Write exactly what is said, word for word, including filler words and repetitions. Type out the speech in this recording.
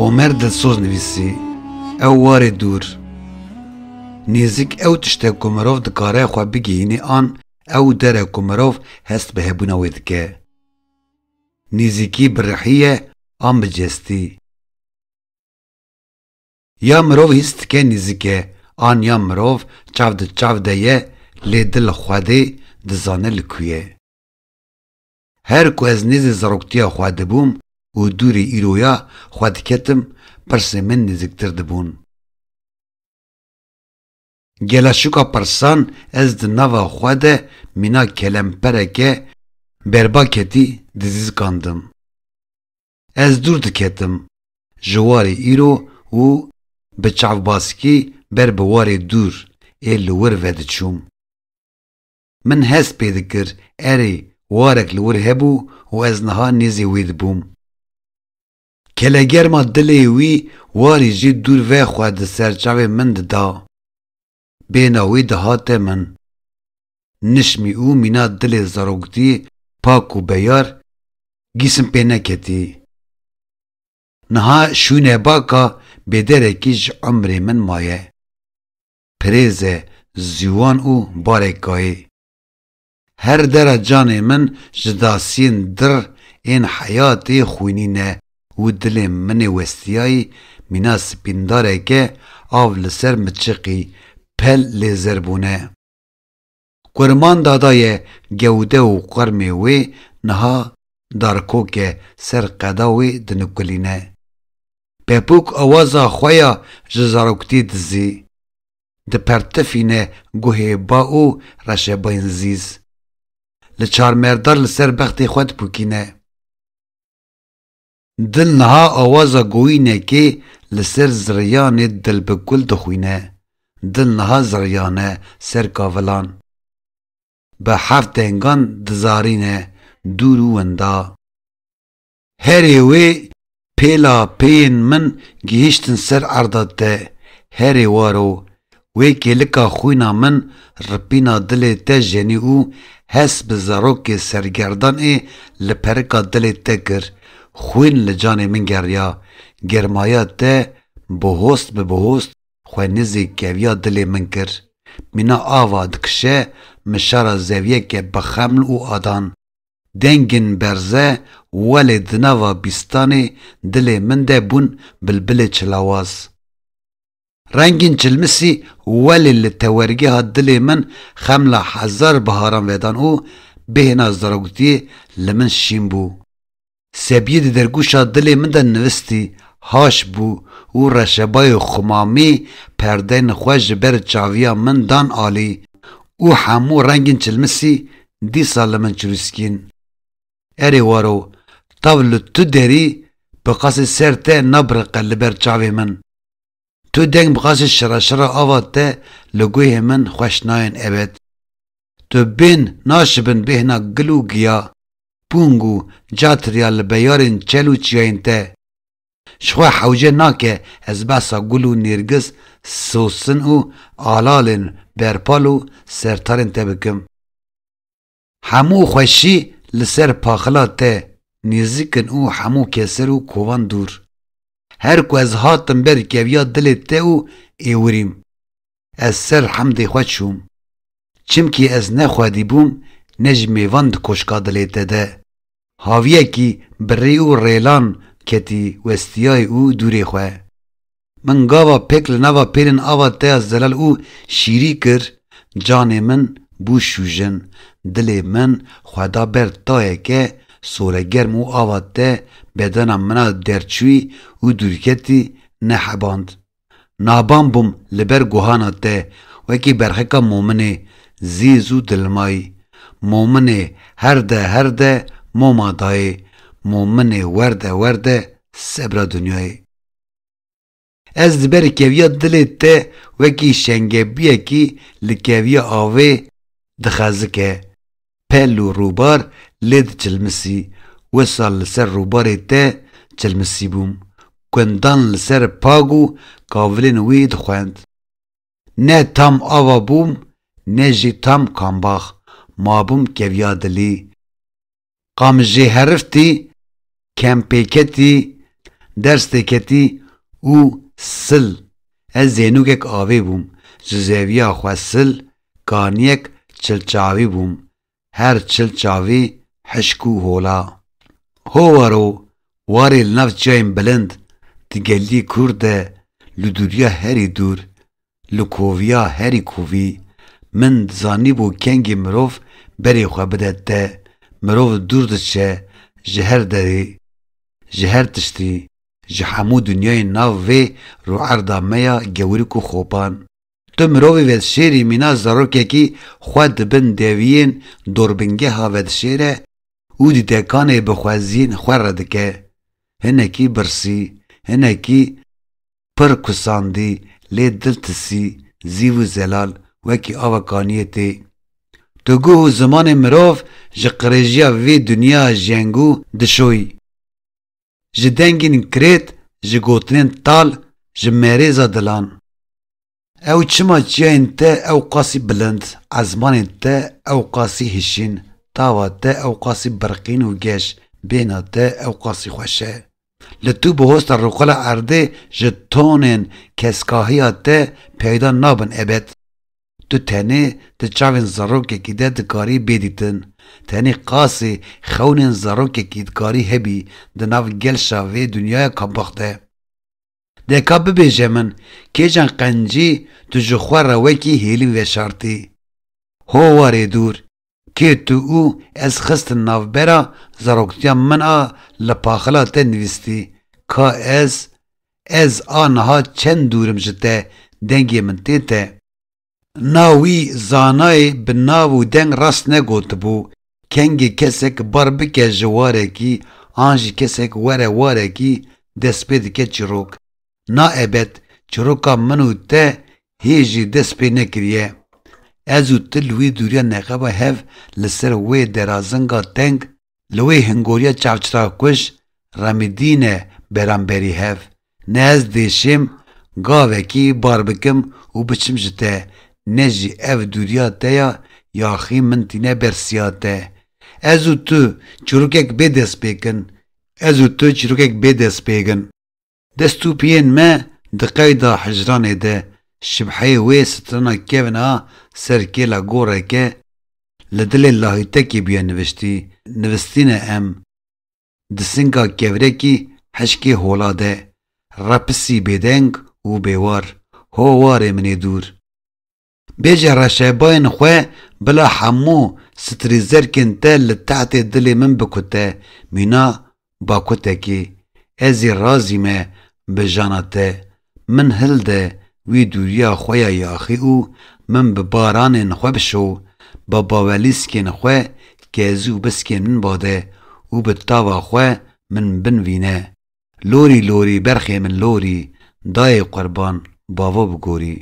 Omer Dilsoz nivîsî, Ew warê dûr. Nêzik ew tişt e ku mirov dikare xwe bigihînê an ew der e ku mirov hest bi hebûna wê dike. Nêzîkî bi rihî ye an bi cestî. Ya mirov hîs dike nêzik e, an ya mirov çav di çav de ye, lê dil Xwedê dizane li ku ye. Her ku ez nêzî zaroktiya xwe dibûm û dûrî îroya xwe diketim, pirsê min nêzîktir dibûn. Gelaşûka pirsan ez di nava xwe de mîna kelempereke berba ketî dizîzikandim. Ez dûr diketim ji warê îro û bi çavbaskî ber bi warê dûr ê li wir vediçûm. Min hest pê dikir, erê, warek li wir hebû û ez niha nêzê wê dibûm. Kelegerma dilê wî warî jî dûr ve xwe di ser çavê min dida. Bêhna wî dihate min. Nişmî û mîna dilê zaroktî pak û beyar gîsim pê neketî. Niha şûne baka bêderekî ji umrê min maye. Pirêze, ziwan û barekayê. Her dera canê min ji dasiyên dir ên heyatê xwînî ne û dilê min ê westiyayî mîna spîndareke av li ser miçiqî pel lêzer bûne. Kurman dadaye gewde û qurmê wê niha darkoke ser qeda wê dinikulîne. Pepûk awaza xwe ya ji zaroktî dizî. Dipertifîne guhê ba û reşebayên zîz. Li çarmerdar li ser bextê xwe dipûkîne. Dil niha awaza goyînekê li ser ziriyanê dilbikul dixwîne. Dil niha ziriyane ser kavilan. Bi heft dengan dizarîne dûr û winda. Herê wê pêla pêyên min gihîştin ser erda te. Herê waro, wê kêlika xwîna min ripîna dilê te jenî û hest bi zarokê sergerdan ê li perika dilê te kir. Xwîn li canê min geriya. Germaya te bihost bi bihost xwe nêzî keviya dilê min kir. Mîna ava dikişe, mişara zeviyeke bi xeml û adan. Dengên berze welê di nava bîstanê dilê min de bûn bilbilê çilawaz. Rengên çilmisî welê li tewergeha dilê min xemla hezar biharan vedan û bêhna zaroktiyê li min şîn bû. Sebiyê di dergûşa dilê min de nivistî, haş bû û reşebayê xumamî perdeyên xwe ji ber çaviya min dan alî û hemû rengên çilmisî dîsa li min çirûskîn. Erê waro, tav li tu derî bi qasê ser te nabiriqe li ber çavê min. Tu deng bi qasê şira şira ava te li guhê min xweş nayên ebed. Tu bên naşibin bêhna gil û giya, pûng û catriya li beyarên çel û çiyayên te. Ji xwe hewce nake ez behsa gul û nêrgiz, sosin û alalên berpal û sertarên te bikim. Hemû xweşî li ser paxila te nêzik in û hemû keser û kovan dûr. Her ku ez hatim ber keviya dilê te û êwirîm. Ez ser hemdê xwe çûm. Çimkî ez ne xwedî bûm, ne jî mêvan di koşka dilê te de. Haviyekî bi rê û rêlan ketî westiyayê û dûrê xwe. Min gava pêk li nava pêlên ava te ya zelal û şîrî kir, canê min bû şûjin, dilê min xwe da ber tayeke soregerm û ava te bedena min a derçûyî û dûrketî neheband. Naban bûm li ber guhana te, wekî berxeka mominê, zîz û dilmayî. Mominê her de her de moma dayê, mominê werde werde sebra dinyayê. Ez li ber keviya dilê te wekî şengebiyekî li keviya avê dixezike. Pel û rûbar lê diçilmisî, wisa li ser rûbarê te çilmisî bûm. Gundan li ser pag û kavilên wî dixwend. Ne tam ava bûm, ne jî tam kambax, mabûm keviya dilî. Qamijê heriftî, kempêketî, Ders têketî û sil. Ez zênûkek avê bûm. Ji zeviya xwe sil, kaniyek çilçavî bûm. Her çilçavî hişk û hola. Ho waro, warê li nav çiyayên bilind, di geliyê kûr de, li dûriya herî dûr, li koviya herî kovî, min dizanîbû kengî mirov berê xwe bide te. Mirov dûr diçe ji her derê, ji her tiştî, ji hemû dinyayên nav vê rûerda me ya gewrik û xopan. Tu mirovî vedişêrî mîna zarokekî xwe di bin deviyên dorbingeha vedişêre û dîtekanê bi xweziyên xwe re dike. Hinekî birsî, hinekî pir kusandî, lê dil tisî, zîv û zelal, wekî ava kaniyê tê. Tu guh û zimanê mirov ji qirêjiya vê dinya jengû dişoyî. Ji dengên kirêt, ji gotinên tal, ji merêza dilan. Ew çima çiyayên te ew qasî bilind, ezmanên te ew qasî hişîn, tava te ew qasî birqîn û geş, bêhna te ew qasî xweş e. Li tu bi hosta rûqila erdê ji tonên keskahiya te peyda nabin ebed. Tu tenê di çavên zarokekî de dikarî bê dîtin. Tenê qasê xewnên zarokekî dikarî hebî di nav gelşa vê dinyaya kabax de. De ka bibêje min, kêjan qencî tu ji xwe re wekî hêlîn veşartî? Ho warê dûr, kê tu û ez xistin navbera zaroktiya min a li paxila te nivîstî. Ka ez, ez a niha çend dûr im ji te, dengê min tê te. Na wî zanayê bi nav û deng rast negotibû, kengê kesek bar bike ji warekî, an jî kesek were warekî, dest pê dike çîrok. Na ebed, çîroka min û te hê jî dest pê nekiriye. Ez û tu li wî dûriya neqeba hev li ser wê derazinga teng, li wê hingoriya çavçirakuj remidîne beramberî hev. Ne ez dêşêm gavekî bar bikim û biçim ji te, ne jî ev dûriya te ya yaxî min tîne ber siya te. Ez û tu çîrokek bê destpêk in. Ez û tu çîrokek bê destpêk in. Dest û piyên me di qeyda hicranê de, şibheyê wê strana kevin a ser kêla goreke, li dilê lahîtekê bûye niviştî, nivistîne em. Di singa kevrekî hişkê hola de, repisî bêdeng û bêwar, ho warê min ê dûr. Bêje reşebayên xwe bila hemû strîzerkên te li tehtê dilê min bikute, mîna bakutekê. Ez ê razî me bi jana te. Min hilde wî dûriya xwe ya yaxî û min bi baranên xwe bişo, bi bavelîskên xwe kezî û biskên min bade û bi tava xwe min binvîne. Lorî lorî berxê min lorî, dayê qurban, bavo bi gorî.